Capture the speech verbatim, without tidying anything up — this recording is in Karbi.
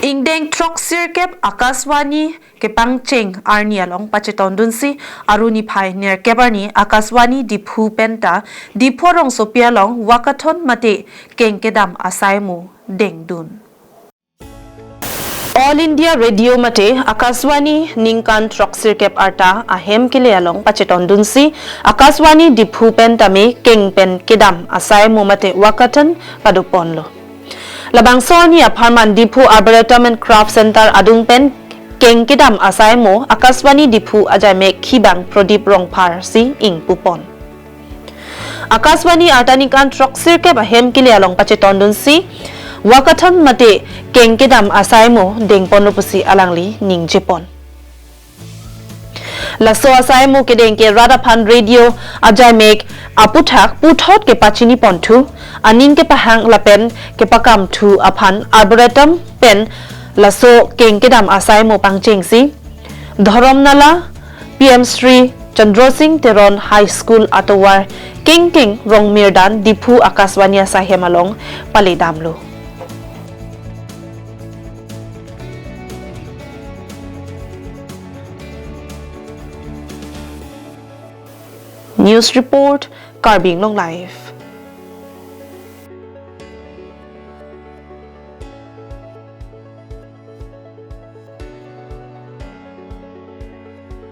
Ingdeng throksirkep Akashvani kepangcheng arni along pachetondunsi aruni phai nerkep arni Akashvani Diphu penta Diphu rongsopi along walkathon mate keng kedam asai mo dengdun. All India Radio mate Akashvani ningkan throksirkep arta ahem kele along pachetondunsi Akashvani Diphu pen tame keng pen kedam asai mo mate walkathon padoponlo. Labangso arni apharman Diphu Arboretum and Craft Center adung pen keng kedam asai mo Akashvani Diphu ajaimek khibang Prodip Rongphar si ingpupon. Akashvani arta ningkan throksirkep ahem kele along pachetondunsi walkathon mate keng kedam asai mo dengponlo pusi alangli ningjepon. Laso asai mo kedeng ke rat aphan radio ajaimek aputhak puthot kepachiniponthu, aning kepahang lapen kepakamthu aphan Arboretum pen laso keng kedam asai mo pangchengsi Dhorom Nala, P M Shri Chandra Singh Teron High School atovar kengkeng Rongmirdan Diphu Akashvani asaihem along paledamlo. News report, Karbi Anglong Live.